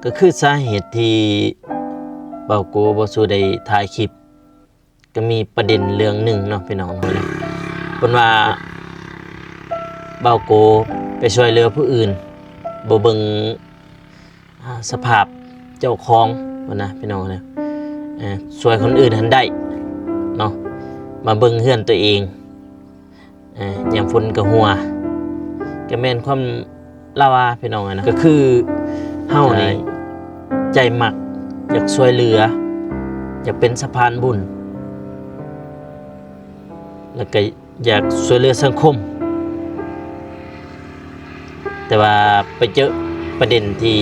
ກໍຄືສາເຫດທີ່ບ່າວໂກບໍ່ສູ່ໄດ້ຖ່າຍຄລິບ ກໍມີປະເດັນເລື່ອງໜຶ່ງເນາະພີ່ນ້ອງເນາະ ເພິ່ນວ່າບ່າວໂກໄປຊ່ວຍເຫຼືອຜູ້ອື່ນ ບໍ່ເບິ່ງ ອ່າ ສະພາບເຈົ້າຂອງ ວ່ານະພີ່ນ້ອງເນາະ ເອີ ຊ່ວຍຄົນອື່ນຫັ້ນໄດ້ເນາະ ມາເບິ່ງເຮືອນຕົວເອງ ເອີ ຍາມຝົນກໍຮົ່ວ ກໍແມ່ນຄວາມລາວາພີ່ນ້ອງເນາະ ກໍຄືເຮົານີ້ ໃຈມັກ ຢາກຊ່ວຍເຫຼືອ ຢາກເປັນສະພານບຸນ ແລ້ວກໍ ຢາກຊ່ວຍເຫຼືອສັງຄົມ ແຕ່ວ່າໄປເຈີປະເດັນທີ່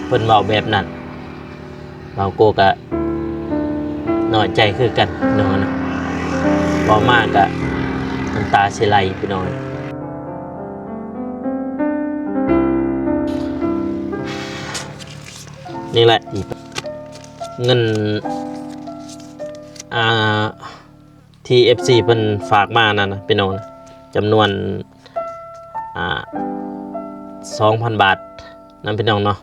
ເພິ່ນເວົ້າແບບນັ້ນ ບ່າວໂກກະນ້ອຍໃຈຄືກັນເນາະ ເວົ້າມາກະນ້ຳຕາຊິໄຫຼພີ່ນ້ອງ ນີ້ແຫຼະ ເງິນ ອ່າ ທີ່ເອັຟຊີເພິ່ນຝາກມານັ້ນນະພີ່ນ້ອງ ຈຳນວນ ອ່າ ສອງພັນບາດນຳພີ່ນ້ອງເນາະ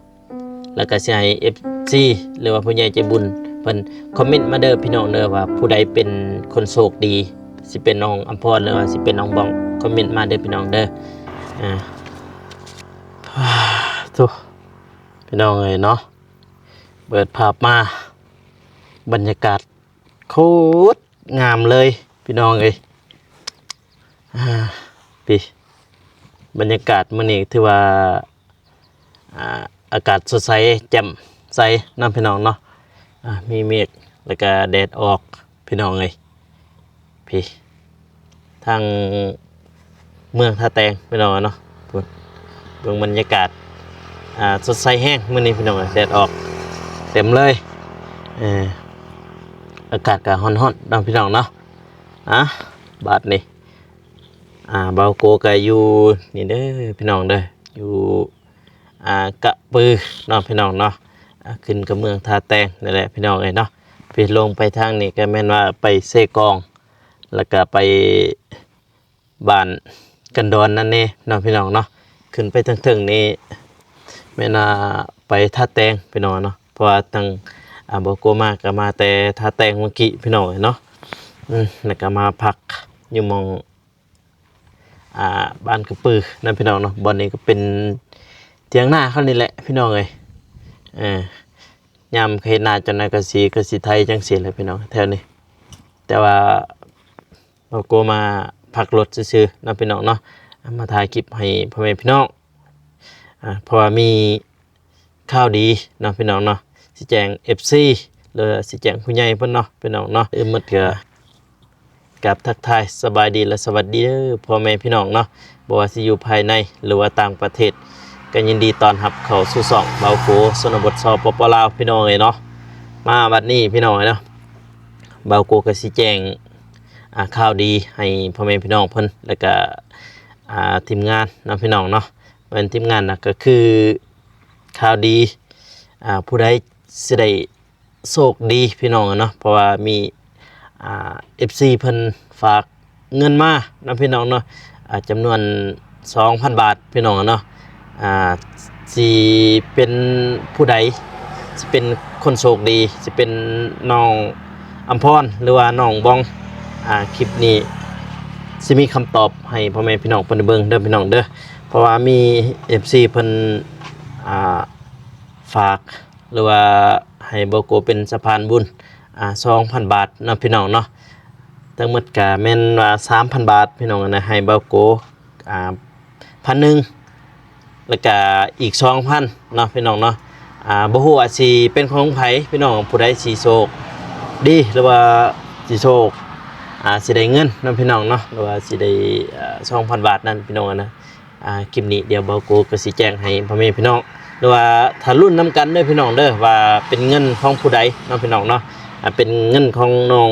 ແລ້ວກໍຊິໃຫ້ເອັຟຊີ ຫຼືວ່າຜູ້ໃຫຍ່ໃຈບຸນເພິ່ນຄອມເມັນມາເດີພີ່ນ້ອງເດີ ວ່າຜູ້ໃດເປັນຄົນໂຊກດີ ຊິເປັນນ້ອງອຳພອນ ຫຼືວ່າຊິເປັນນ້ອງບອງ ຄອມເມັນມາເດີພີ່ນ້ອງເດີ ອ່າ ໂທ້ ພີ່ນ້ອງເອີຍເນາະ ເປີດພາບມາ ບັນຍາກາດ ໂຄດງາມເລີຍພີ່ນ້ອງເອີຍ ອ່າ ພີ້ ບັນຍາກາດມື້ນີ້ຖືວ່າ ອ່າ ອາກາດສົດໃສແຈ່ມໃສເນາະພີ່ນ້ອງເນາະ ອ່າ ມີເມກ ແລ້ວກະແດດອອກພີ່ນ້ອງເອີຍ ພີ້ ທາງເມືອງທ່າແຕງພີ່ນ້ອງເນາະ ພຸ້ນ ເບິ່ງບັນຍາກາດ ອ່າ ສົດໃສແຮງມື້ນີ້ພີ່ນ້ອງເອີຍ ແດດອອກເຕັມເລີຍ ເອີ ອາກາດກໍຮ້ອນໆເນາະພີ່ນ້ອງເນາະ ອ່າ ບາດນີ້ ອ່າ ບ່າວໂກກໍຢູ່ນີ້ເດີພີ່ນ້ອງເດີ ຢູ່ ອ່າ ກະປືເນາະພີ່ນ້ອງເນາະ ອ່າ ຂຶ້ນກັບເມືອງທ່າແຕງນີ້ແຫຼະພີ່ນ້ອງເອີຍເນາະ ພີ້ ລົງໄປທາງນີ້ກໍແມ່ນວ່າໄປເຊກອງ ແລ້ວກໍໄປບ້ານກັນດອນນັ້ນແດ່ເນາະພີ່ນ້ອງເນາະ ຂຶ້ນໄປເທິງໆນີ້ແມ່ນວ່າໄປທ່າແຕງພີ່ນ້ອງເນາະ ເພາະວ່າທາງ ອ່າ ບ່າວໂກມາກໍມາແຕ່ທ່າແຕງມື້ກີ້ພີ່ນ້ອງເອີຍເນາະ ອືມ ແລ້ວກໍມາພັກຢູ່ໝ່ອງ ອ່າ ບ້ານກະປືນຳພີ່ນ້ອງເນາະ ບ່ອນນີ້ກໍເປັນຖຽງນາເຂົານີ້ແຫຼະພີ່ນ້ອງເອີຍ ເອີ ຍາມເຮັດນາຈັ່ງໃດກໍຊິ ກໍຊິໄຖຈັ່ງຊີ້ແຫຼະພີ່ນ້ອງ ແຖວນີ້ ແຕ່ວ່າ ບ່າວໂກມາພັກລົດຊື່ໆເນາະພີ່ນ້ອງເນາະ ມາຖ່າຍຄລິບໃຫ້ພໍ່ແມ່ພີ່ນ້ອງ ອ່າ ເພາະວ່າມີ ຂ່າວດີເນາະພີ່ນ້ອງເນາະ ຊິແຈ້ງເອັຟຊີ ຫຼືຊິແຈ້ງຜູ້ໃຫຍ່ເພິ່ນເນາະພີ່ນ້ອງເນາະ ອື່ນໝົດກໍກາບທັກທາຍສະບາຍດີ ແລະ ສະຫວັດດີເດີພໍ່ແມ່ພີ່ນ້ອງເນາະ ບໍ່ວ່າຊິຢູ່ພາຍໃນ ຫຼືວ່າຕ່າງປະເທດ ກໍຍິນດີຕ້ອນຮັບເຂົ້າສູ່ຊ່ອງບ່າວໂກຊົນນະບົດ ສປປ ລາວ ພີ່ນ້ອງເອີຍເນາະ ມາບັດນີ້ພີ່ນ້ອງເອີຍເນາະ ບ່າວໂກກໍຊິແຈ້ງ ອ່າ ຂ່າວດີໃຫ້ພໍ່ແມ່ພີ່ນ້ອງເພິ່ນ ແລ້ວກໍ ອ່າ ທີມງານເນາະພີ່ນ້ອງເນາະ ແມ່ນທີມງານນະ ກໍຄື ຂ່າວດີ ອ່າ ຜູ້ໃດຊິໄດ້ໂຊກດີພີ່ນ້ອງເນາະ ເພາະວ່າມີ ອ່າ ເອັຟຊີເພິ່ນຝາກເງິນມານຳພີ່ນ້ອງເນາະ ອ່າ ຈຳນວນສອງພັນບາດພີ່ນ້ອງເນາະ ອ່າ ຊິເປັນຜູ້ໃດ ຊິເປັນຄົນໂຊກດີ ຊິເປັນນ້ອງອຳພອນ ຫຼືວ່ານ້ອງບອງ ອ່າ ຄລິບນີ້ຊິມີຄຳຕອບໃຫ້ພໍ່ແມ່ພີ່ນ້ອງເພິ່ນໄດ້ເບິ່ງເດີພີ່ນ້ອງເດີ ເພາະວ່າມີເອັຟຊີເພິ່ນ ອ່າ ຝາກ ຫຼືວ່າໃຫ້ບ່າວໂກເປັນສະພານບຸນ ອ່າ ສອງພັນບາດເນາະພີ່ນ້ອງເນາະ ທັງໝົດກະແມ່ນວ່າສາມພັນບາດພີ່ນ້ອງນະ ໃຫ້ບ່າວໂກ ອ່າ ພັນໜຶ່ງ ແລ້ວກະອີກສອງພັນເນາະພີ່ນ້ອງເນາະ ອ່າ ບໍ່ຮູ້ວ່າຊິເປັນຂອງໃຜພີ່ນ້ອງ ຜູ້ໃດຊິໂຊກດີ ຫຼືວ່າຊິໂຊກ ອ່າ ຊິໄດ້ເງິນນຳພີ່ນ້ອງເນາະ ຫຼືວ່າຊິໄດ້ ອ່າ ສອງພັນບາດນັ້ນພີ່ນ້ອງນະ ອ່າ ຄລິບນີ້ດຽວບ່າວໂກກໍຊິແຈ້ງໃຫ້ພໍ່ແມ່ພີ່ນ້ອງ ຫຼືວ່າຖ້າລຸ້ນນຳກັນເດີພີ່ນ້ອງເດີ ວ່າເປັນເງິນຂອງຜູ້ໃດເນາະພີ່ນ້ອງເນາະ ອ່າ ເປັນເງິນຂອງນ້ອງ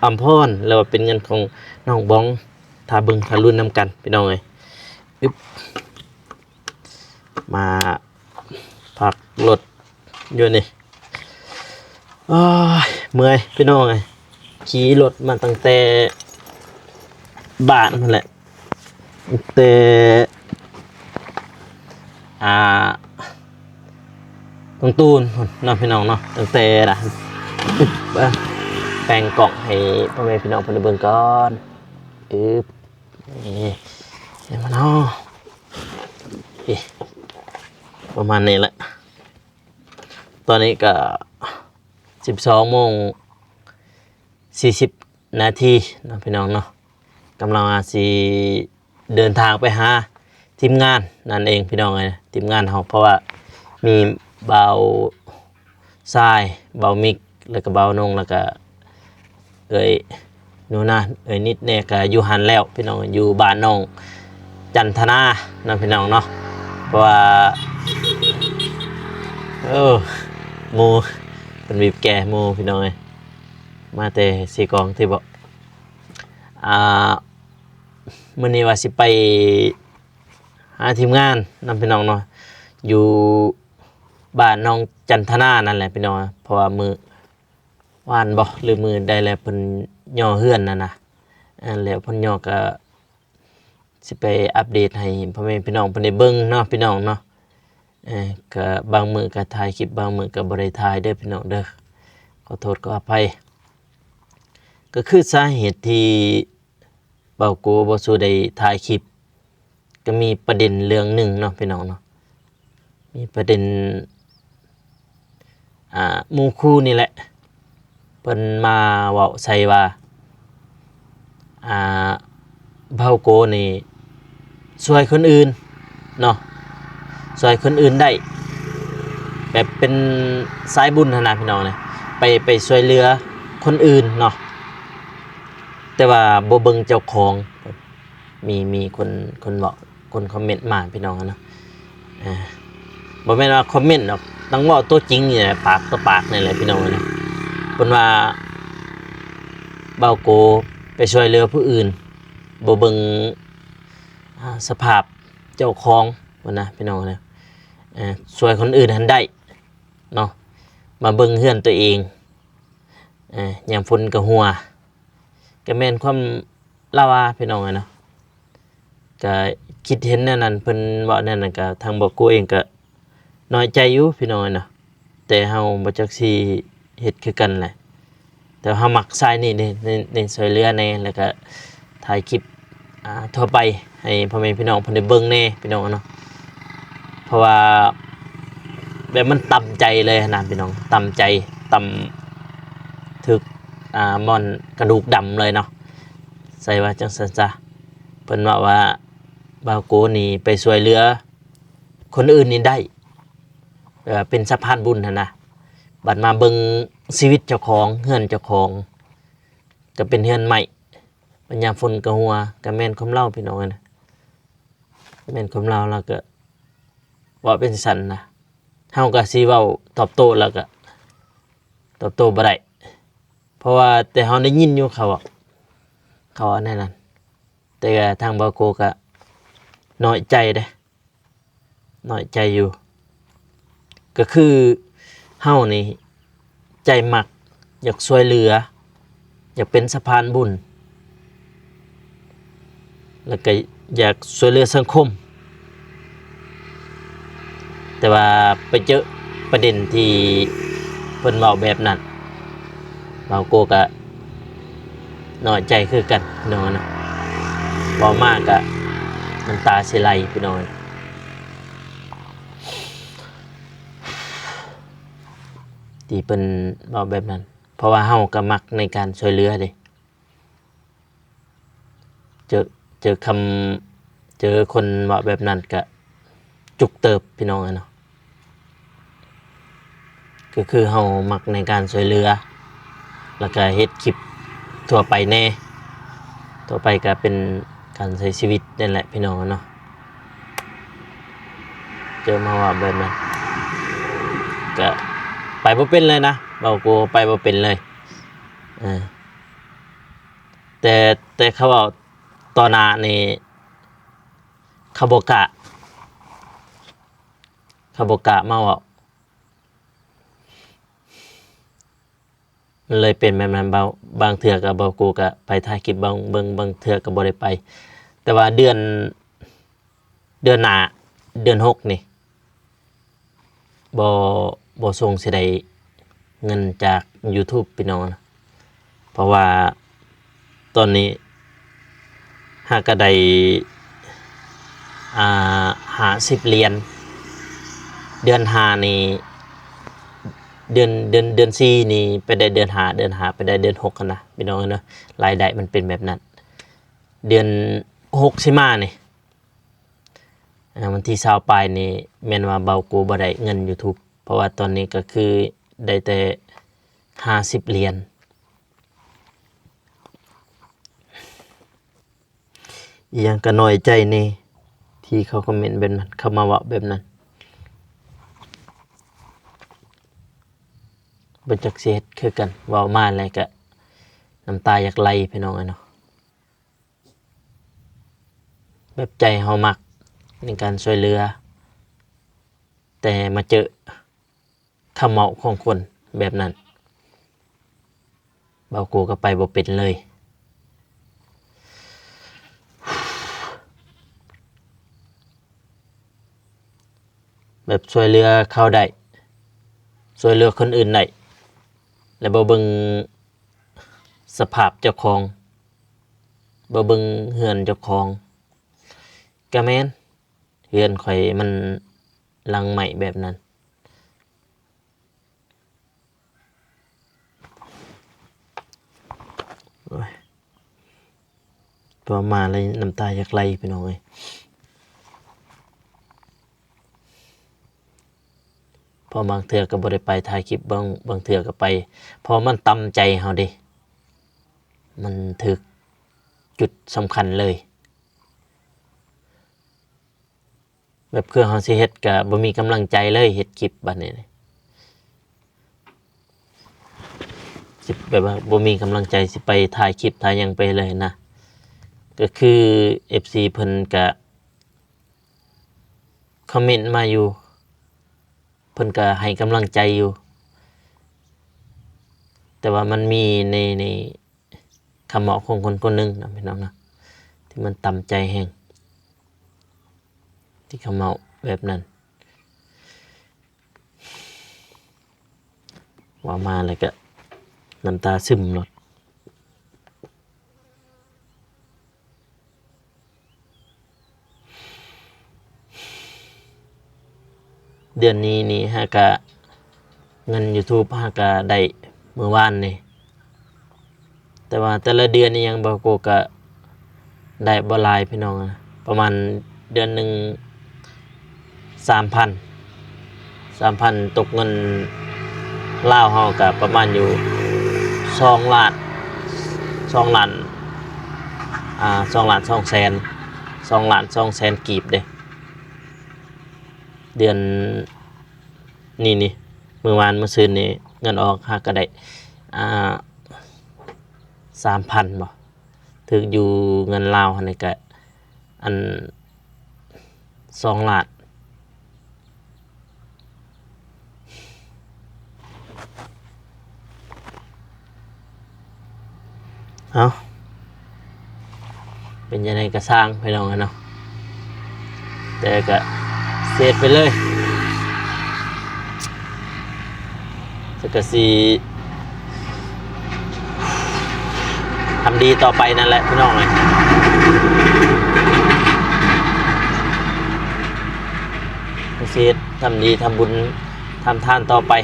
ອຳພອນ ຫຼືວ່າເປັນເງິນຂອງນ້ອງບອງ ຖ້າເບິ່ງຖ້າລຸ້ນນຳກັນພີ່ນ້ອງເອີຍ ອຶບ ມາພັກລົດຢູ່ນີ້ ໂອ້ຍ ເມື່ອຍພີ່ນ້ອງເອີຍ ຂີ່ລົດມາຕັ້ງແຕ່ບ້ານພຸ້ນແຫຼະ ແຕ່ ອ່າ ຕັ້ງແຕ່ພຸ້ນເນາະພີ່ນ້ອງເນາະ ຕັ້ງແຕ່ລະ ອຶບ ເບິ່ງ ແປງກ້ອງໃຫ້ພໍ່ແມ່ພີ່ນ້ອງເພິ່ນໄດ້ເບິ່ງກ່ອນ ອຶບ ນີ້ ເຫັນບໍ່ເນາະ ນີ້ ປະມານນີ້ແຫຼະ ຕອນນີ້ກໍສິບສອງໂມງສີ່ສິບນາທີເນາະພີ່ນ້ອງເນາະ ກຳລັງວ່າຊິເດີນທາງໄປຫາທີມງານນັ້ນເອງພີ່ນ້ອງເອີຍ ທີມງານເຮົາ ເພາະວ່າມີບ່າວຊາຍ ບ່າວມິກ ແລ້ວກໍບ່າວນົງ ແລ້ວກໍເອື້ອຍໜູນາ ເອື້ອຍນິດແດ່ ກໍຢູ່ຫັ້ນແລ້ວພີ່ນ້ອງ ຢູ່ບ້ານນ້ອງຈັນທະນາເນາະພີ່ນ້ອງເນາະ ເພາະວ່າ ໂອ້ ໝູ່ເພິ່ນບີບແກໝູ່ພີ່ນ້ອງເອີຍ ມາແຕ່ເຊກອງຕິເບາະ ອ່າ ມື້ນີ້ວ່າຊິໄປຫາທີມງານນຳພີ່ນ້ອງເນາະ ຢູ່ບ້ານນ້ອງຈັນທະນານັ້ນແຫຼະພີ່ນ້ອງ ເພາະວ່າມື້ວານບໍ ຫຼືມື້ໃດແຫຼະ ເພິ່ນຍໍເຮືອນນັ້ນນະ ແລ້ວເພິ່ນຍໍກໍ ຊິໄປອັບເດດໃຫ້ພໍ່ແມ່ພີ່ນ້ອງເພິ່ນໄດ້ເບິ່ງເນາະພີ່ນ້ອງເນາະ ເອີ ກະບາງມື້ກະຖ່າຍຄລິບ ບາງມື້ກະບໍ່ໄດ້ຖ່າຍເດີພີ່ນ້ອງເດີ ຂໍໂທດຂໍອະໄພ ກໍຄືສາເຫດທີ່ບ່າວໂກບໍ່ສູ່ໄດ້ຖ່າຍຄລິບ ກໍມີປະເດັນເລື່ອງໜຶ່ງເນາະພີ່ນ້ອງເນາະ ມີປະເດັນ ອ່າ ໝູ່ຄູ່ນີ້ແຫຼະ ເພິ່ນມາເວົ້າໃສ່ວ່າ ອ່າ ບ່າວໂກນີ້ຊ່ວຍຄົນອື່ນເນາະ ຊ່ວຍຄົນອື່ນໄດ້ ແບບເປັນສາຍບຸນຫັ້ນນະພີ່ນ້ອງເອີຍ ໄປ ໄປຊ່ວຍເຫຼືອຄົນອື່ນເນາະ ແຕ່ວ່າບໍ່ເບິ່ງເຈົ້າຂອງ ມີ ມີຄົນ ຄົນເວົ້າ ຄົນຄອມເມັນມາພີ່ນ້ອງເນາະ ເອີ ບໍ່ແມ່ນວ່າຄອມເມັນດອກ ຕ້ອງເວົ້າຕົວຈິງນີ້ແຫຼະ ປາກຕໍ່ປາກນີ້ແຫຼະພີ່ນ້ອງເອີຍ ເພິ່ນວ່າ ບ່າວໂກໄປຊ່ວຍເຫຼືອຜູ້ອື່ນ ບໍ່ເບິ່ງ ອ່າ ສະພາບເຈົ້າຂອງພຸ້ນນະພີ່ນ້ອງເອີຍ ເອີ ຊ່ວຍຄົນອື່ນຫັ້ນໄດ້ເນາະ ມາເບິ່ງເຮືອນຕົວເອງ ເອີ ຍາມຝົນກໍຮົ່ວ ກໍແມ່ນຄວາມລາວວ່າພີ່ນ້ອງເອີຍເນາະ ກໍຄິດເຫັນແນວນັ້ນ ເພິ່ນເວົ້າແນວນັ້ນ ກໍທາງບ່າວໂກເອງກໍນ້ອຍໃຈຢູ່ພີ່ນ້ອງເອີຍເນາະ ແຕ່ເຮົາບໍ່ຈັກຊິເຮັດຄືກັນແຫຼະ ແຕ່ເຮົາມັກສາຍນີ້ເດ້ ໃນ ໃນຊ່ວຍເຫຼືອແດ່ ແລ້ວກໍຖ່າຍຄລິບ ອ່າ ທົ່ວໄປໃຫ້ພໍ່ແມ່ພີ່ນ້ອງເພິ່ນໄດ້ເບິ່ງແດ່ພີ່ນ້ອງເນາະ ເພາະວ່າແບບມັນຕຳໃຈເລີຍຫັ້ນນະພີ່ນ້ອງ ຕຳໃຈ ຕຳ ຖືກ ອ່າ ບ່ອນກະດູກດຳເລີຍເນາະ ໃສ່ວ່າຈັ່ງຊັ້ນຊະ ເພິ່ນເວົ້າວ່າ ບ່າວໂກນີ້ໄປຊ່ວຍເຫຼືອຄົນອື່ນນີ້ໄດ້ ແບບວ່າເປັນສະພານບຸນຫັ້ນນະ ບັດມາເບິ່ງຊີວິດເຈົ້າຂອງ ເຮືອນເຈົ້າຂອງ ກໍເປັນເຮືອນໄມ້ ບັດຍາມຝົນກໍຮົ່ວ ກໍແມ່ນຄວາມລາວພີ່ນ້ອງເອີຍນະ ແມ່ນຄວາມລາວ ລາວກໍເວົ້າເປັນຊັ້ນນະ ເຮົາກໍຊິເວົ້າຕອບໂຕ້ ລາວກໍຕອບໂຕ້ບໍ່ໄດ້ ເພາະວ່າແຕ່ເຮົາໄດ້ຍິນຢູ່ເຂົາເວົ້າ ເຂົາເວົ້າແນວນັ້ນ ແຕ່ທາງບ່າວໂກກໍນ້ອຍໃຈເດ້ ນ້ອຍໃຈຢູ່ ກໍຄືເຮົານີ້ໃຈມັກ ຢາກຊ່ວຍເຫຼືອ ຢາກເປັນສະພານບຸນ ແລ້ວກໍຢາກຊ່ວຍເຫຼືອສັງຄົມ ແຕ່ວ່າໄປເຈີປະເດັນທີ່ເພິ່ນເວົ້າແບບນັ້ນ ບ່າວໂກກໍນ້ອຍໃຈຄືກັນພີ່ນ້ອງເນາະ ເວົ້າມາກໍນ້ຳຕາຊິໄຫຼພີ່ນ້ອງ ທີ່ເພິ່ນເວົ້າແບບນັ້ນ ເພາະວ່າເຮົາກໍມັກໃນການຊ່ວຍເຫຼືອເດ້ ເຈີ ເຈີຄຳ ເຈີຄົນເວົ້າແບບນັ້ນກະຈຸກເຕີບພີ່ນ້ອງເອີຍເນາະ ກໍຄືເຮົາມັກໃນການຊ່ວຍເຫຼືອ ແລ້ວກະເຮັດຄລິບທົ່ວໄປແດ່ ທົ່ວໄປກະເປັນການໃຊ້ຊີວິດນັ້ນແຫຼະພີ່ນ້ອງເນາະ ເຈີມາເວົ້າແບບນັ້ນກະໄປບໍ່ເປັນເລີຍນະ ເວົ້າໂກໄປບໍ່ເປັນເລີຍ ເອີ ແຕ່ ແຕ່ເຂົາເວົ້າຕໍ່ໜ້ານີ້ ເຂົາບໍ່ກ້າ ເຂົາບໍ່ກ້າມາເວົ້າ ມັນເລີຍເປັນແບບນັ້ນ ບາງ ບາງເທື່ອກໍເວົ້າ ກູກໍໄປຖ່າຍຄລິບບາງ ເບິ່ງ ບາງເທື່ອກໍບໍ່ໄດ້ໄປ ແຕ່ວ່າເດືອນ ເດືອນໜ້າ ເດືອນຫົກນີ້ ບໍ່ ບໍ່ສົ່ງຊິໄດ້ເງິນຈາກ YouTube ພີ່ນ້ອງ. ເພາະວ່າຕອນນີ້ຫາກະໄດ້ ອ່າ ຫ້າສິບຫຼຽນ. ເດືອນຫ້ານີ້ ເດືອນ ເດືອນ ເດືອນສີ່ນີ້ໄປໄດ້ເດືອນຫ້າ ເດືອນຫ້າໄປໄດ້ເດືອນຫົກຫັ້ນນະ ພີ່ນ້ອງເອີຍເນາະ. ລາຍໄດ້ມັນເປັນແບບນັ້ນ. ເດືອນຫົກຊິມານີ້ ອ່າ ວັນທີຊາວປາຍນີ້ ແມ່ນວ່າເບົາໂກບໍ່ໄດ້ເງິນ YouTube ເພາະວ່າຕອນນີ້ກໍຄືໄດ້ແຕ່ຫ້າສິບຫຼຽນ. ອີ່ຫຍັງກໍນ້ອຍໃຈແດ່ທີ່ເຂົາຄອມເມັນແບບນັ້ນ ເຂົາມາເວົ້າແບບນັ້ນ. ບໍ່ຈັກຊິເຮັດຄືກັນ ເວົ້າມາແລ້ວກໍນ້ຳຕາຢາກໄຫຼ ພີ່ນ້ອງເອີຍເນາະ. ແບບໃຈເຮົາມັກໃນການຊ່ວຍເຫຼືອ ແຕ່ມາເຈີຄຳເວົ້າຂອງຄົນແບບນັ້ນ ເບົາໂກກໍໄປບໍ່ເປັນເລີຍ. ແບບຊ່ວຍເຫຼືອເຂົາໄດ້ ຊ່ວຍເຫຼືອຄົນອື່ນໄດ້ ແລະ ບໍ່ເບິ່ງສະພາບເຈົ້າຂອງ ບໍ່ເບິ່ງເຮືອນເຈົ້າຂອງ. ກະແມ່ນ ເຮືອນຂ້ອຍມັນຫຼັງໃໝ່ແບບນັ້ນ. ໂອ້ຍ ເວົ້າມາແລ້ວນ້ຳຕາຢາກໄຫຼ ພີ່ນ້ອງເອີຍ. ເພາະບາງເທື່ອກໍບໍ່ໄດ້ໄປຖ່າຍຄລິບ ບາງ ບາງເທື່ອກໍໄປ ເພາະມັນຕຳໃຈເຮົາເດ້ ມັນຖືກຈຸດສຳຄັນເລີຍ. ແບບຄືເຮົາຊິເຮັດກະບໍ່ມີກຳລັງໃຈເລີຍ ເຮັດຄລິບບາດນີ້ ຊິແບບວ່າບໍ່ມີກຳລັງໃຈຊິໄປຖ່າຍຄລິບຖ່າຍຫຍັງໄປເລີຍນະ. ກໍຄືເອັຟຊີເພິ່ນກະຄອມເມັນມາຢູ່ ເພິ່ນກະໃຫ້ກຳລັງໃຈຢູ່ ແຕ່ວ່າມັນມີໃນ ໃນ ຄຳເວົ້າຂອງຄົນຄົນໜຶ່ງນະ ພີ່ນ້ອງນະ ທີ່ມັນຕຳໃຈແຮງ ທີ່ເຂົາເວົ້າແບບນັ້ນ. ເວົ້າມາແລ້ວກະນ້ຳຕາຊຶມໂລດ. ເດືອນນີ້ນີ້ຫາກະ ເງິນ YouTube ຫາກະໄດ້ມື້ວານນີ້ ແຕ່ວ່າແຕ່ລະເດືອນອີ່ຫຍັງ ເບົາໂກກະໄດ້ບໍ່ຫຼາຍ ພີ່ນ້ອງ ປະມານເດືອນໜຶ່ງ ສາມພັນ ສາມພັນ ຕົກເງິນລາວເຮົາກະປະມານຢູ່ ສອງລ້ານ ສອງລ້ານ ອ່າ ສອງລ້ານສອງແສນ ສອງລ້ານສອງແສນກີບເດ້. ເດືອນນີ້ນີ້ ມື້ວານມື້ຊືນນີ້ ເງິນອອກຫາກະໄດ້ ອ່າ ສາມພັນບໍ ຖືກຢູ່ເງິນລາວຫັ້ນນີ້ກະ ອັນ ສອງລ້ານ. ເອົ້າ ເປັນຈັ່ງໃດກະຊ່າງ ພີ່ນ້ອງເອີຍເນາະ ແຕ່ກະເສດໄປເລີຍ ແຕ່ກະຊິ ທຳດີຕໍ່ໄປນັ້ນແຫຼະ ພີ່ນ້ອງເອີຍ ເຮັດ ທຳດີ ທຳບຸນ ທຳທານຕໍ່ໄປ.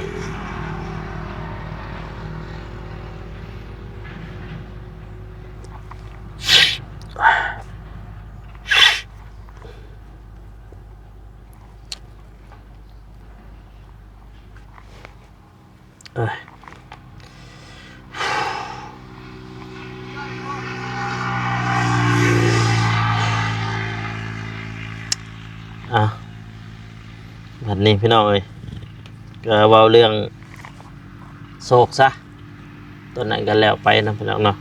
ເອີຍ ອ່ະ ບັດນີ້ພີ່ນ້ອງເອີຍ ກໍເວົ້າເລື່ອງໂຊກຊະ ຕົວນັ້ນກໍແລ້ວໄປເນາະ ພີ່ນ້ອງເນາະ.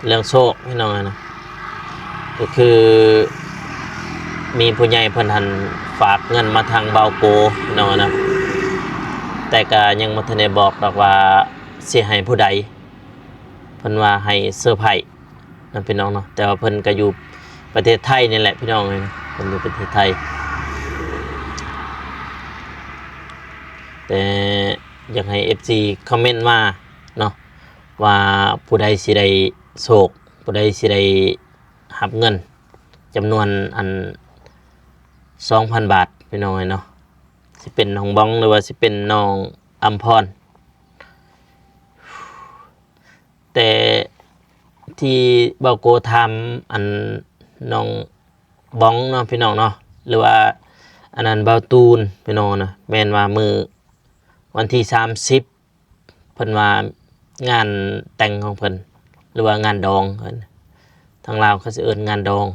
ເລື່ອງໂຊກ ພີ່ນ້ອງເອີຍນະ ກໍຄືມີຜູ້ໃຫຍ່ເພິ່ນຫັ້ນຝາກເງິນມາທາງບ່າວໂກ ພີ່ນ້ອງເອີຍນະ ແຕ່ກະຍັງບໍ່ທັນໄດ້ບອກດອກວ່າຊິໃຫ້ຜູ້ໃດ ເພິ່ນວ່າໃຫ້ເຊີໄພນະ ພີ່ນ້ອງເນາະ ແຕ່ວ່າເພິ່ນກະຢູ່ປະເທດໄທນີ້ແຫຼະ ພີ່ນ້ອງເອີຍນະ ເພິ່ນຢູ່ປະເທດໄທ. ແຕ່ຢາກໃຫ້ເອັຟຊີຄອມເມັນມາເນາະ ວ່າຜູ້ໃດຊິໄດ້ໂຊກ ຜູ້ໃດຊິໄດ້ຮັບເງິນຈຳນວນອັນສອງພັນບາດ ພີ່ນ້ອງເອີຍເນາະ. ຊິເປັນນ້ອງບອງ ຫຼືວ່າຊິເປັນນ້ອງອຳພອນ. ແຕ່ທີ່ບ່າວໂກຖາມອັນນ້ອງບອງເນາະ ພີ່ນ້ອງເນາະ ຫຼືວ່າອັນນັ້ນບ່າວຕູນ ພີ່ນ້ອງເນາະ ແມ່ນວ່າມື້ວັນທີສາມສິບ ເພິ່ນວ່າງານແຕ່ງຂອງເພິ່ນ ຫຼືວ່າງານດອງ ທາງລາວເຂົາຊິເອີ້ນງານດອງ.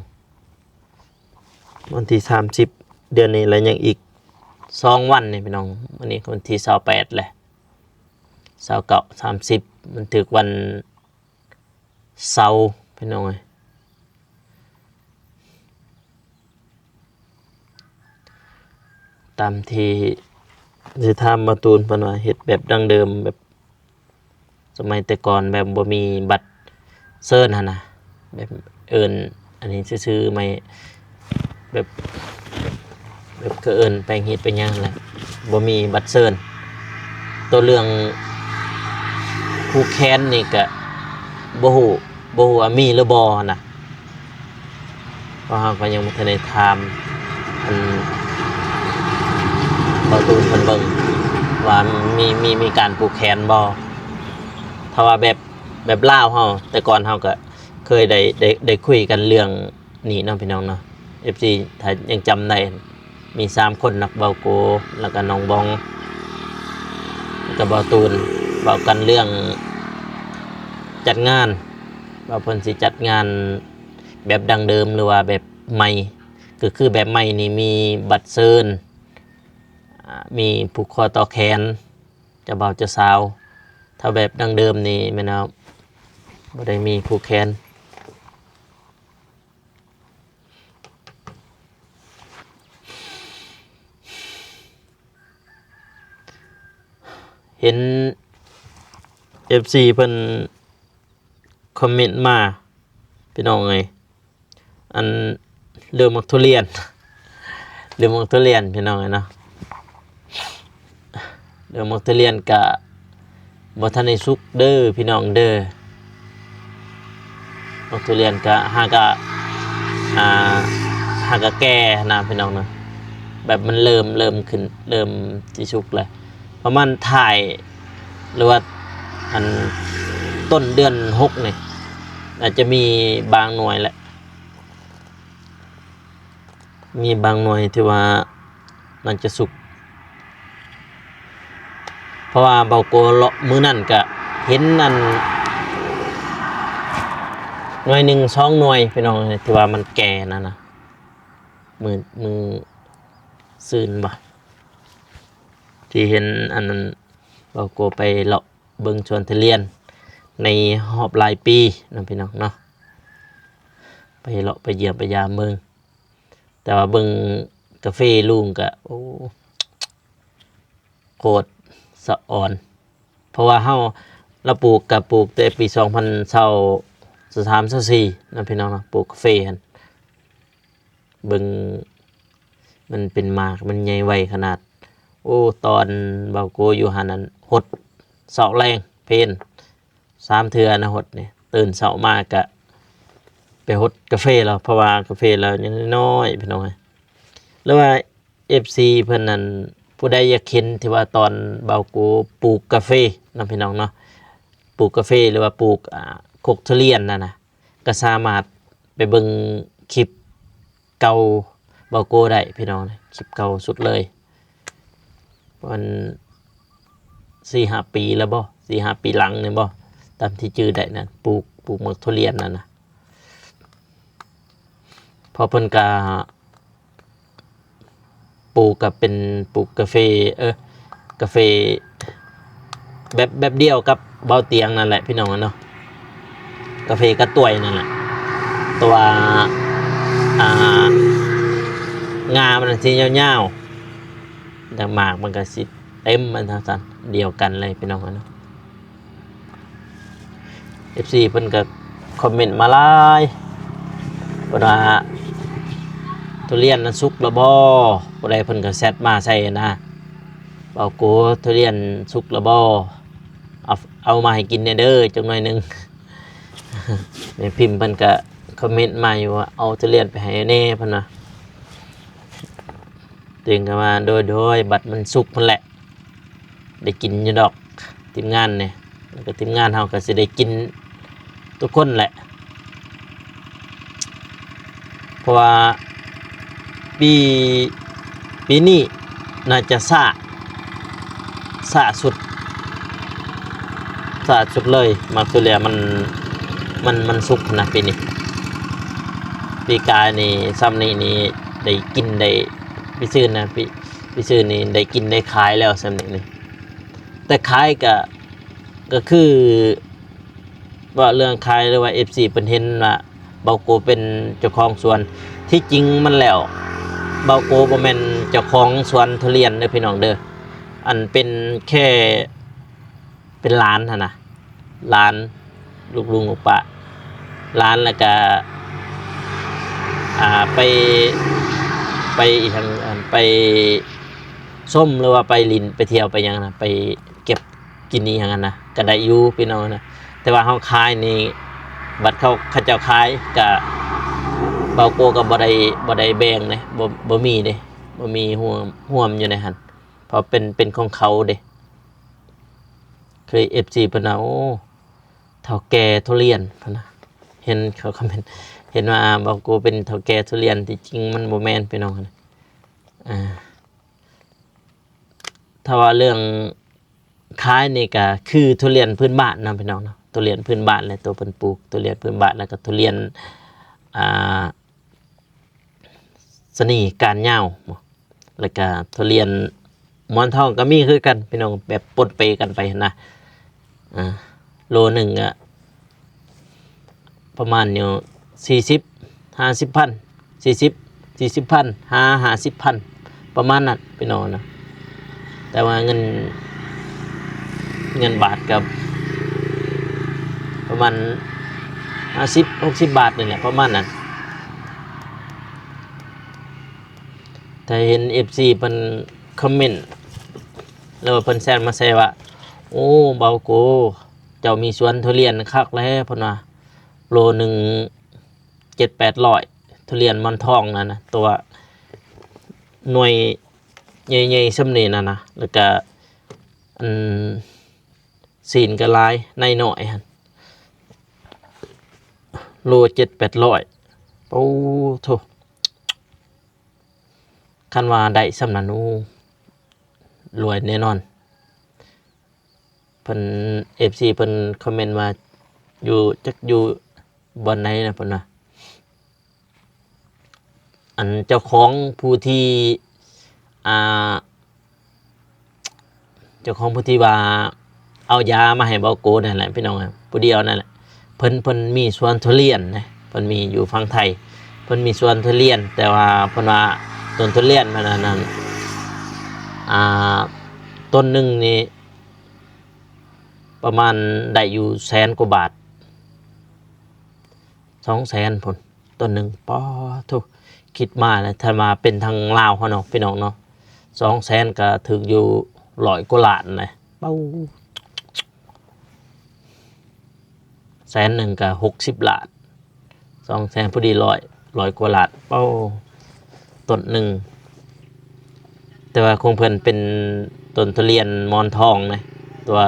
ວັນທີສາມສິບ ເດືອນນີ້ ແລະຍັງອີກສອງວັນນີ້ ພີ່ນ້ອງ. ມື້ນີ້ວັນທີຊາວແປດແຫຼະ ຊາວເກົ້າ ສາມສິບ ມັນຖືກວັນເສົາ ພີ່ນ້ອງເອີຍ. ຕາມທີ່ໄດ້ຖາມບ່າວຕູນ ເພິ່ນວ່າເຮັດແບບດັ້ງເດີມ ແບບສະໄໝແຕ່ກ່ອນ ແບບບໍ່ມີບັດເຊີນຫັ້ນນະ ແບບເອີ້ນອັນນີ້ຊື່ໆ ໄມ້ ແບບ ແບບເຂົາເອີ້ນແປງຮີດແປງຫຍັງຫັ້ນແຫຼະ ບໍ່ມີບັດເຊີນ. ໂຕເລື່ອງຜູກແຂນນີ້ກະບໍ່ຮູ້ ບໍ່ຮູ້ວ່າມີຫຼືບໍ່ຫັ້ນນະ ເພາະເຮົາກໍຍັງບໍ່ທັນໄດ້ຖາມອັນບ່າວຕູນເພິ່ນເບິ່ງວ່າມີ ມີ ມີການຜູກແຂນບໍ່. ຖ້າວ່າແບບ ແບບລາວເຮົາ ແຕ່ກ່ອນເຮົາກໍເຄີຍໄດ້ ໄດ້ ໄດ້ຄຸຍກັນເລື່ອງນີ້ເນາະ ພີ່ນ້ອງເນາະ. ເອັຟຊີ ຖ້າຍັງຈຳໄດ້ ມີສາມຄົນເນາະ ບ່າວໂກ ແລ້ວກໍນ້ອງບອງ ແລ້ວກໍບ່າວຕູນ ເວົ້າກັນເລື່ອງຈັດງານ ວ່າເພິ່ນຊິຈັດງານແບບດັ້ງເດີມ ຫຼືວ່າແບບໃໝ່. ກໍຄືແບບໃໝ່ນີ້ມີບັດເຊີນ ອາ ມີຜູກຄໍຕໍ່ແຂນ ເຈົ້າບ່າວເຈົ້າສາວ. ຖ້າແບບດັ້ງເດີມນີ້ແມ່ນວ່າບໍ່ໄດ້ມີຜູກແຂນ. ເຫັນເອັຟຊີເພິ່ນຄອມເມັນມາ ພີ່ນ້ອງເອີຍ ອັນເລື່ອງໝາກທຸລຽນ ເລື່ອງໝາກທຸລຽນ ພີ່ນ້ອງເອີຍເນາະ. ເລື່ອງໝາກທຸລຽນກະບໍ່ທັນໄດ້ສຸກເດີ ພີ່ນ້ອງເດີ. ໝາກທຸລຽນກະຫາກະ ອ່າ ຫາກະແກ່ນະ ພີ່ນ້ອງເນາະ. ແບບມັນເລີ່ມ ເລີ່ມຂຶ້ນ ເລີ່ມຊິສຸກແລ້ວ ປະມານທ້າຍ ຫຼືວ່າອັນຕົ້ນເດືອນຫົກນີ້ ອາດຈະມີບາງໜ່ວຍແຫຼະ ມີບາງໜ່ວຍທີ່ວ່າມັນຈະສຸກ. ເພາະວ່າເບົາໂກເລາະມື້ນັ້ນກະເຫັນອັນໜ່ວຍໜຶ່ງສອງໜ່ວຍ ພີ່ນ້ອງ ທີ່ວ່າມັນແກ່ນັ້ນນະ ມື້ ມື້ຊືນບໍ ທີ່ເຫັນອັນນັ້ນ ເບົາໂກໄປເລາະເບິ່ງສວນທຸລຽນໃນຮອບຫຼາຍປີເນາະ ພີ່ນ້ອງເນາະ ໄປເລາະໄປຢ້ຽມໄປຢາມເບິ່ງ. ແຕ່ວ່າເບິ່ງກາເຟລຸງກະ ໂອ້ ໂຄດສະອອນ ເພາະວ່າເຮົາ ລາວປູກກະປູກແຕ່ປີສອງພັນຊາວສາມ ຊາວສີ່ເນາະ ພີ່ນ້ອງເນາະ ປູກກາເຟຫັ້ນ ເບິ່ງມັນເປັນໝາກ ມັນໃຫຍ່ໄວຂະໜາດ. ໂອ້ ຕອນເບົາໂກຢູ່ຫັ້ນນັ້ນ ຫົດເຊົ້າແລງເພນ ສາມເທື່ອນະຫົດນີ້ ຕື່ນເຊົ້າມາກະໄປຫົດກາເຟລາວ ເພາະວ່າກາເຟລາວຍັງນ້ອຍໆ ພີ່ນ້ອງເອີຍ. ຫຼືວ່າເອັຟຊີເພິ່ນນັ້ນ ຜູ້ໃດຢາກເຫັນທີ່ວ່າຕອນເບົາໂກປູກກາເຟເນາະ ພີ່ນ້ອງເນາະ ປູກກາເຟ ຫຼືວ່າປູກ ອ່າ ກົກທຸລຽນນັ້ນນະ ກໍສາມາດໄປເບິ່ງຄລິບເກົ່າເບົາໂກໄດ້ພີ່ນ້ອງ ຄລິບເກົ່າສຸດເລີຍ ປະມານສີ່ຫ້າປີແລ້ວບໍ ສີ່ຫ້າປີຫຼັງນີ້ບໍ ຕາມທີ່ຈື່ໄດ້ນະ ປູກ ປູກໝາກທຸລຽນນັ້ນນະ ເພາະເພິ່ນກະ ປູກກະເປັນ ປູກກາເຟ ເອີ ກາເຟແບບ ແບບດຽວກັບເບົາຕຽງນັ້ນແຫຼະພີ່ນ້ອງເນາະ ກາເຟກະຕ່ວຍນັ້ນແຫຼະ ແຕ່ວ່າ ອ່າ ງ່າມັນຊິຍາວໆ ແລ້ວໝາກມັນກະຊິເຕັມ ມັນຈັ່ງຊັ້ນ ດຽວກັນເລີຍພີ່ນ້ອງເນາະ. ເອັຟຊີເພິ່ນກໍຄອມເມັນມາຫຼາຍ ເພິ່ນວ່າ ທຸລຽນນັ້ນສຸກແລ້ວບໍ່? ຜູ້ໃດເພິ່ນກໍແຊັດມາໃສ່ນະ ເບົາໂກ ທຸລຽນສຸກແລ້ວບໍ່? ເອົາ ເອົາມາໃຫ້ກິນແດ່ເດີ ຈັກໜ່ອຍໜຶ່ງ. ແມ່ພິມເພິ່ນກະຄອມເມັນມາຢູ່ວ່າ ເອົາທຸລຽນໄປໃຫ້ແດ່ ເພິ່ນວ່າ. ຕົວເອງກໍວ່າ ໂດຍໆ ບັດມັນສຸກພຸ້ນແຫຼະ ໄດ້ກິນຢູ່ດອກ ທີມງານນີ້ ແລ້ວກໍທີມງານເຮົາກໍຊິໄດ້ກິນທຸກຄົນແຫຼະ ເພາະວ່າປີ ປີນີ້ໜ້າຈະຊ້າ ຊ້າສຸດ ຊ້າສຸດເລີຍ ໝາກທຸລຽນມັນ ມັນ ມັນສຸກຫັ້ນນະ ປີນີ້. ປີກາຍນີ້ ຊ່ຳນີ້ນີ້ ໄດ້ກິນໄດ້ ປີຊືນນະ ປີ ປີຊືນນີ້ໄດ້ກິນໄດ້ຂາຍແລ້ວ ຊ່ຳນີ້ນີ້. ແຕ່ຂາຍກະ ກະຄື ເວົ້າເລື່ອງຂາຍ ຫຼືວ່າເອັຟຊີເພິ່ນເຫັນວ່າເບົາໂກເປັນເຈົ້າຂອງສວນ, ທີ່ຈິງມັນແລ້ວ ເບົາໂກບໍ່ແມ່ນເຈົ້າຂອງສວນທຸລຽນເດີພີ່ນ້ອງເດີ, ອັນເປັນແຄ່ ເປັນຫຼານຫັ້ນນະ ຫຼານ ລູກລຸງລູກປ້າ ຫຼານ ແລ້ວກະ ອ່າ ໄປ ໄປອີ່ຫຍັງ ອັນ ໄປຊົມ ຫຼືວ່າໄປຫຼິ້ນ ໄປທ່ຽວ ໄປຫຍັງນະ ໄປເກັບ ກິນອີ່ຫຍັງຫັ້ນນະ ກໍໄດ້ຢູ່ພີ່ນ້ອງນະ, ແຕ່ວ່າເຮົາຂາຍນີ້ ບັດເຂົາ ເຂົາເຈົ້າຂາຍກະ ເບົາໂກກໍບໍ່ໄດ້ ບໍ່ໄດ້ແບ່ງເດ້ ບໍ່ ບໍ່ມີເດ້ ບໍ່ມີຮ່ວມ ຮ່ວມຢູ່ໃນຫັ້ນ ເພາະເປັນ ເປັນຂອງເຂົາເດ້. ຄືເອັຟຊີເພິ່ນວ່າ ໂອ້ ເຖົ້າແກ່ທຸລຽນ ເພິ່ນວ່າ ເຫັນເຂົາຄອມເມັນ ເຫັນວ່າເບົາໂກເປັນເຖົ້າແກ່ທຸລຽນ ທີ່ຈິງມັນບໍ່ແມ່ນພີ່ນ້ອງນະ ອ່າ ຖ້າວ່າເລື່ອງຂາຍນີ້ກະຄືທຸລຽນພື້ນບ້ານເນາະພີ່ນ້ອງເນາະ, ທຸລຽນພື້ນບ້ານແຫຼະ ໂຕເພິ່ນປູກ ທຸລຽນພື້ນບ້ານ ແລ້ວກະທຸລຽນ ອ່າ ສະນີກ້ານຍາວ ແລ້ວກະທຸລຽນໝອນທອງກໍມີຄືກັນພີ່ນ້ອງ ແບບປົນເປກັນໄປຫັ້ນນະ. ອ່າ ໂລໜຶ່ງກະປະມານຢູ່ສີ່ສິບ ຫ້າສິບພັນ ສີ່ສິບ ສີ່ສິບພັນ ຫາຫ້າສິບພັນ ປະມານນັ້ນພີ່ນ້ອງນະ, ແຕ່ວ່າເງິນ ເງິນບາດກໍປະມານຫ້າສິບ ຫົກສິບບາດນີ້ແຫຼະ ປະມານນັ້ນ. ຖ້າເຫັນເອັຟຊີເພິ່ນຄອມເມັນ ຫຼືວ່າເພິ່ນແຊນມາແຊວ່າ ໂອ້ ເບົາໂກ ເຈົ້າມີສວນທຸລຽນຄັກແລ້ວ ເພິ່ນວ່າ ໂລໜຶ່ງເຈັດແປດຮ້ອຍ ທຸລຽນໝອນທອງນັ້ນນະ ຕົວໜ່ວຍໃຫຍ່ໆສ່ຳນີ້ນັ້ນນະ ແລ້ວກະ ອັນ ຊີ້ນກໍຫຼາຍ ໃນໜ້ອຍຫັ້ນ ໂລເຈັດແປດຮ້ອຍ ໂອ້ໂທ້. ຄັນວ່າໄດ້ສ່ຳນັ້ນ ໂອ້ ລວຍແນ່ນອນ. ເພິ່ນ ເອັຟຊີເພິ່ນຄອມເມັນວ່າ ຢູ່ ຈັກຢູ່ບ່ອນໃດນະ ເພິ່ນວ່າ ອັນເຈົ້າຂອງຜູ້ທີ່ ອ່າ ເຈົ້າຂອງຜູ້ທີ່ວ່າເອົາຢາມາໃຫ້ເບົາໂກນັ້ນແຫຼະ ພີ່ນ້ອງ ຜູ້ດຽວນັ້ນແຫຼະ ເພິ່ນ ເພິ່ນມີສວນທຸລຽນເດ້ ເພິ່ນມີຢູ່ຝັ່ງໄທ ເພິ່ນມີສວນທຸລຽນ ແຕ່ວ່າເພິ່ນວ່າຕົ້ນທຸລຽນມັນອັນນັ້ນ ອ່າ ຕົ້ນໜຶ່ງນີ້ປະມານໄດ້ຢູ່ແສນກວ່າບາດ ສອງແສນພຸ້ນ ຕົ້ນໜຶ່ງ ປາໂທ້ ຄິດມາແລ້ວ ຖ້າວ່າເປັນທາງລາວເຮົາເນາະ ພີ່ນ້ອງເນາະ ສອງແສນກໍຖືກຢູ່ຮ້ອຍກວ່າລ້ານນະ ເປົ້າ ແສນໜຶ່ງກໍຫົກສິບລ້ານ ສອງແສນພໍດີ ຮ້ອຍ ຮ້ອຍກວ່າລ້ານ ເປົ້າ ຕົ້ນໜຶ່ງ. ແຕ່ວ່າຂອງເພິ່ນເປັນຕົ້ນທຸລຽນໝອນທອງເດ້ ຕົວ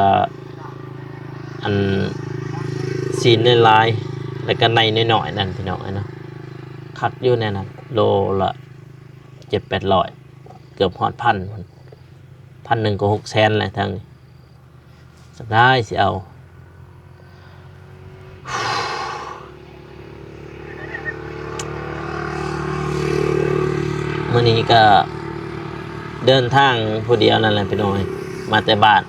ອັນ ຊີ້ນຫຼາຍໆ ແລ້ວກໍໃນນ້ອຍໆນັ້ນ ພີ່ນ້ອງເອີຍເນາະ ຄັກຢູ່ໃນນັ້ນ ໂລລະເຈັດແປດຮ້ອຍ ເກືອບຮອດພັນ ພັນໜຶ່ງກໍຫົກແສນແຫຼະທາງນີ້. ສະບາຍຊິເອົາ ມື້ນີ້ກໍເດີນທາງຜູ້ດຽວນັ້ນແຫຼະພີ່ນ້ອງເອີຍ ມາແຕ່ບ້ານ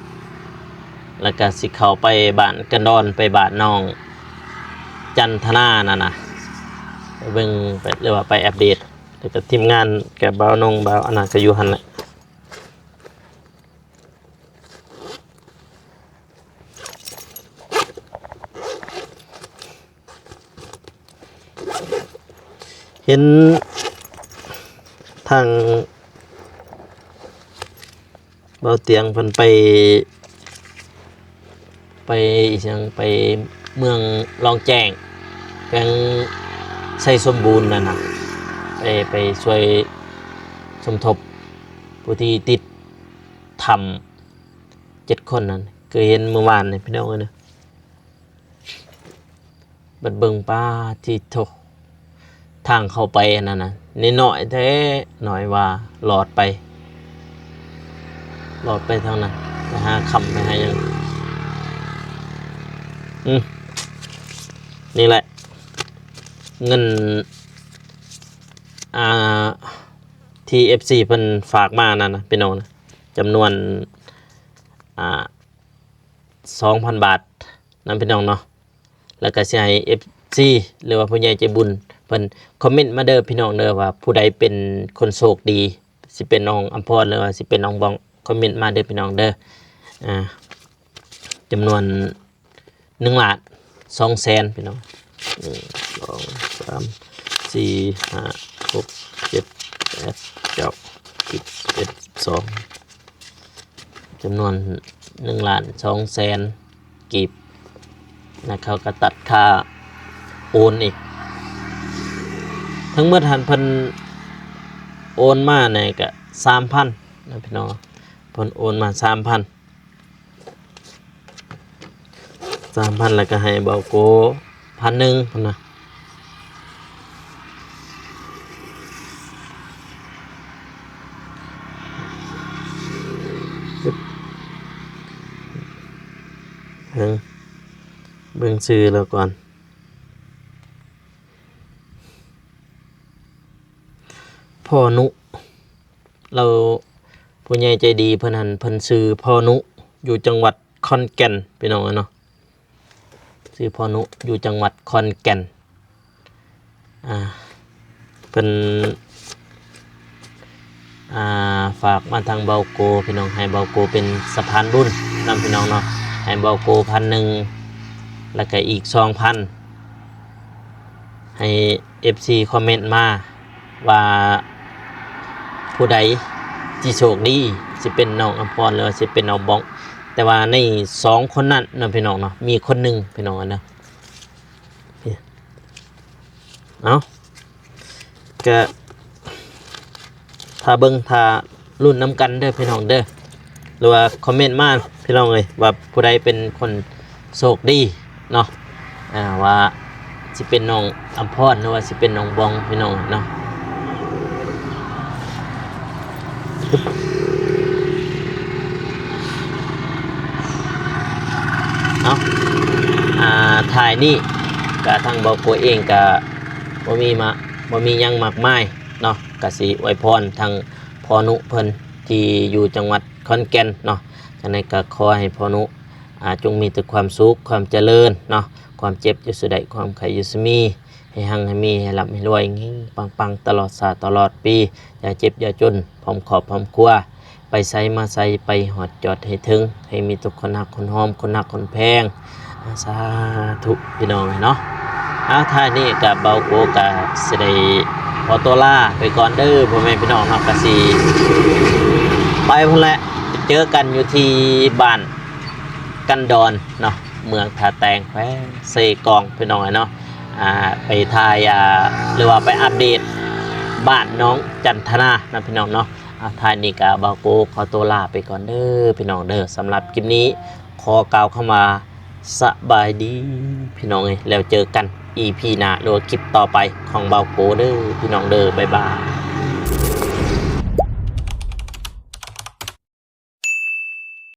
ແລ້ວກໍຊິເຂົ້າໄປບ້ານກັນດອນ ໄປບ້ານນ້ອງຈັນທະນານັ້ນນະ ໄປເບິ່ງ ໄປ ຫຼືວ່າໄປອັບເດດ ແລ້ວກໍທີມງານ ກັບບ່າວນົງ ບ່າວອັນນັ້ນກໍຢູ່ຫັ້ນແຫຼະ. ເຫັນທາງ ເບົາຕຽງເພິ່ນໄປ ໄປອີ່ຫຍັງ ໄປເມືອງລອງແຈ້ງ ແຂວງໄຊສົມບູນນັ້ນນະ ໄປ ໄປຊ່ວຍສົມທົບຜູ້ທີ່ຕິດຖ້ຳເຈັດຄົນນັ້ນ ຄືເຫັນມື້ວານນີ້ພີ່ນ້ອງເອີຍນະ. ບັດເບິ່ງ ປາດທິໂທ ທາງເຂົ້າໄປອັນນັ້ນນະ ນ້ອຍໆແທ້ ນ້ອຍວ່າລອດໄປ ລອດໄປທາງນັ້ນ ໄປຫາຄຳ ໄປຫາຫຍັງ. ອືມ ນີ້ແຫຼະ ເງິນ ອ່າ ທີ່ເອັຟຊີເພິ່ນຝາກມານັ້ນນະ ພີ່ນ້ອງນະ ຈຳນວນ ອ່າ ສອງພັນບາດນະພີ່ນ້ອງເນາະ. ແລ້ວກໍຊິໃຫ້ເອັຟຊີ ຫຼືວ່າຜູ້ໃຫຍ່ໃຈບຸນເພິ່ນຄອມເມັນມາເດີພີ່ນ້ອງເດີ ວ່າຜູ້ໃດເປັນຄົນໂຊກດີ ຊິເປັນນ້ອງອຳພອນ ຫຼືວ່າຊິເປັນນ້ອງບອງ ຄອມເມັນມາເດີພີ່ນ້ອງເດີ. ອ່າ ຈຳນວນໜຶ່ງລ້ານສອງແສນພີ່ນ້ອງ ໜຶ່ງ ສອງ ສາມ ສີ່ ຫ້າ ຫົກ ເຈັດ ແປດ ເກົ້າ ສິບ ສິບເອັດ ສິບສອງ ຈຳນວນໜຶ່ງລ້ານສອງແສນກີບ ແລ້ວເຂົາກໍຕັດຄ່າໂອນອີກ ທັງໝົດຫັ້ນເພິ່ນໂອນມານີ້ກໍສາມພັນນະພີ່ນ້ອງ ເພິ່ນໂອນມາສາມພັນ ສາມພັນ ແລ້ວກໍໃຫ້ເບົາໂກພັນໜຶ່ງພຸ້ນນະ. ເບິ່ງ ເບິ່ງຊື່ລາວກ່ອນ ພໍ່ນຸ ລາວ ຜູ້ໃຫຍ່ໃຈດີເພິ່ນຫັ້ນ ເພິ່ນຊື່ພໍ່ນຸ ຢູ່ຈັງຫວັດຂອນແກ່ນ ພີ່ນ້ອງເອີຍເນາະ ຊື່ພໍ່ນຸ ຢູ່ຈັງຫວັດຂອນແກ່ນ. ອ່າ ເພິ່ນ ອ່າ ຝາກມາທາງເບົາໂກ ພີ່ນ້ອງ ໃຫ້ເບົາໂກເປັນສະພານບຸນນຳ ພີ່ນ້ອງເນາະ ໃຫ້ເບົາໂກພັນໜຶ່ງ ແລ້ວກໍອີກສອງພັນ ໃຫ້ເອັຟຊີຄອມເມັນມາວ່າ ຜູ້ໃດທີ່ໂຊກດີ ຊິເປັນນ້ອງອຳພອນ ຫຼືວ່າຊິເປັນນ້ອງບອງ ແຕ່ວ່າໃນສອງຄົນນັ້ນເນາະ ພີ່ນ້ອງເນາະ ມີຄົນໜຶ່ງ ພີ່ນ້ອງເນາະ. ເອົາ ກະຖ້າເບິ່ງຖ້າລຸ້ນນຳກັນເດີພີ່ນ້ອງເດີ ຫຼືວ່າຄອມເມັນມາພີ່ນ້ອງເອີຍ ວ່າຜູ້ໃດເປັນຄົນໂຊກດີເນາະ ອ່າ ວ່າຊິເປັນນ້ອງອຳພອນ ຫຼືວ່າຊິເປັນນ້ອງບອງ ພີ່ນ້ອງເນາະ. ເອົາ ອ່າ ທ້າຍນີ້ກະທາງເບົາໂກເອງກະບໍ່ມີມາ ບໍ່ມີຫຍັງມາກມາຍເນາະ ກະຊິອວຍພອນທາງພໍ່ນຸເພິ່ນທີ່ຢູ່ຈັງຫວັດຂອນແກ່ນເນາະ. ຈັ່ງໃດກະຂໍໃຫ້ພໍ່ນຸ ອ່າ ຈົ່ງມີແຕ່ຄວາມສຸກຄວາມຈະເລີນເນາະ ຄວາມເຈັບຢ່າສູ່ໄດ້ ຄວາມໄຂ້ຢ່າສູ່ມີ ໃຫ້ຮັ່ງໃຫ້ມີ ໃຫ້ລ່ຳໃຫ້ລວຍ ເຮັງໆປັງໆ ຕະຫຼອດຊາດຕະຫຼອດປີ ຢ່າເຈັບຢ່າຈົນ ພ້ອມຄອບພ້ອມຄົວ ໄປໃສມາໃສ ໄປຮອດຈອດໃຫ້ເຖິງ ໃຫ້ມີແຕ່ຄົນຮັກຄົນຫອມ ຄົນຮັກຄົນແພງ ສາທຸ ພີ່ນ້ອງເອີຍເນາະ. ເອົາ ທ້າຍນີ້ກະເບົາໂກກະຊິໄດ້ຂໍຕົວລາໄປກ່ອນເດີ ພໍ່ແມ່ພີ່ນ້ອງເນາະ ກະຊິໄປພຸ້ນແຫຼະ ເຈີກັນຢູ່ທີ່ບ້ານ ກັນດອນເນາະ ເມືອງທ່າແຕງ ແຂວງເຊກອງ ພີ່ນ້ອງເອີຍເນາະ. ອ່າ ໄປຖ່າຍ ອ່າ ຫຼືວ່າໄປອັບເດດບ້ານໜອງຈັນທະນາເນາະ ພີ່ນ້ອງເນາະ. ອ່າ ທ້າຍນີ້ກະເບົາໂກຂໍຕົວລາໄປກ່ອນເດີ ພີ່ນ້ອງເດີ. ສຳລັບຄລິບນີ້ຂໍກ່າວຄຳວ່າ ສະບາຍດີ ພີ່ນ້ອງເອີຍ ແລ້ວເຈີກັນອີພີໜ້າ ຫຼືວ່າຄລິບຕໍ່ໄປຂອງເບົາໂກເດີ ພີ່ນ້ອງເດີ. ບາຍບາຍ.